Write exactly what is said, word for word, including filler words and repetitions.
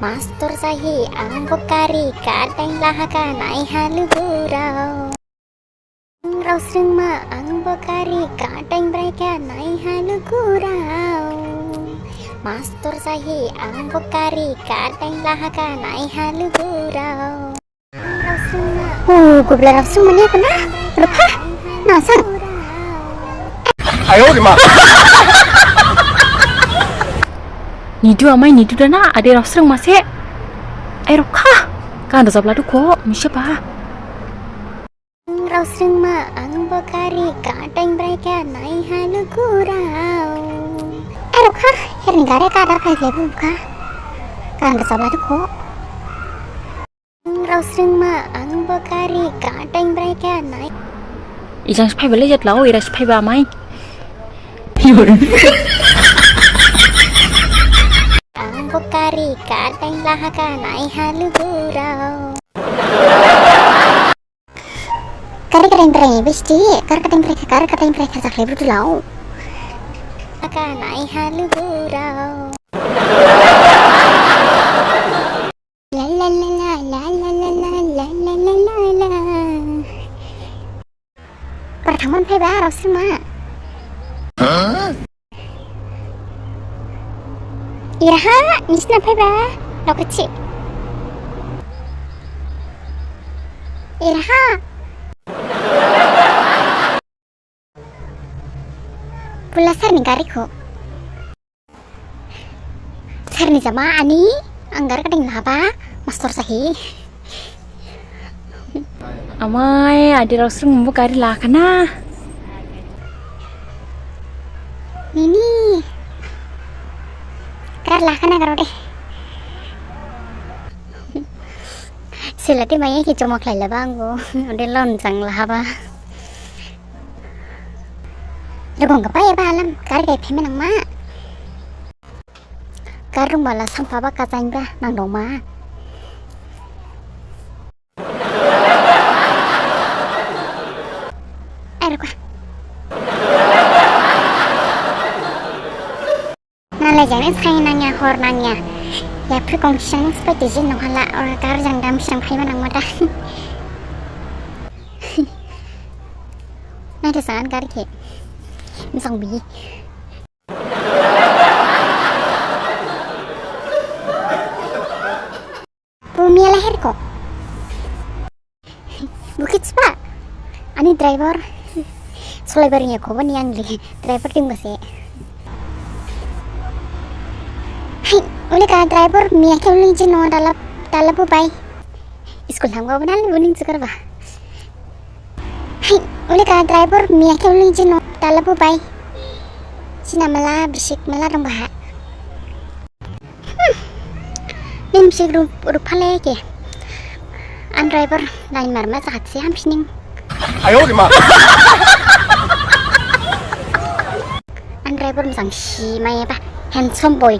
Mastor sahi ang bo gari gadain lahakha naiha lugurao. Raosringma ang bo gari gadain braikha naiha lugurao. Mastor sahi ang bo gari gadain lahakha naiha lugurao. O, gubla Raosringma ni kena? Rupha? Nasang. Ayo, di ma? Nidu amai, nidu dana, ade Raosringma se. Ai, rupha. Kan dozab ladu ko, misi ba. Raosringma ang bo gari gadain braikha naiha lugurao. Ai, rupha, herni gari kada phai lebu ka. Kan dozab ladu ko. Raosringma ang bo gari gadain braikha nai. Ijang sphaiba le jat lao, ira sphaiba amai. Ang bo gari gadain lahakha naiha lugurao. Gari gadain brai, besti, gari gadain brai, gari gadain brai, kajak lebu du lao. Lahakha naiha lugurao. La la la la. Bara thangmane phaiba Raosringma? Iraha nisna phaiba lokrichi. Iraha. Bula sir ni gari kho. Sir ni jama ani, ang gari gadain lahaba, mastor sahi. Amai, ade Raosringma bo gari lahakha na. Nini. Gari lahakha na garo de. Silati maya khe chomok lailaba angbo. Ode loan jang lahaba. Rogong gaba eba alam, gari gai phaimanangma. Gari rungba la samphaba kajainba nangdongma. Ai, rukha. Nalai jang ne sai nangya, hor nangya. Yaphri kong siyang spai tijin nonghala, or gari jang dam siyang phaimanangma da. Nai de san gari khe. Misang bi. Bo miya lahir kho. Bo khe thiba. Ani driver. Solaiba ringya kho bani ang le. Driver dingba se. Hai, oleka driver miya khe uli jino dalap, dalap bo bai. School thangba bo nal bo ning chukarba. Hai, oleka driver miya khe uli jino dalap bo bai. Sina mala, bisik mala dongba ha. Hmm. Ning bisik ru-, ruphale khe. An driver line marma jahat se hamsining. Ayo, di ma. An driver mojang si maya ba handsome boy.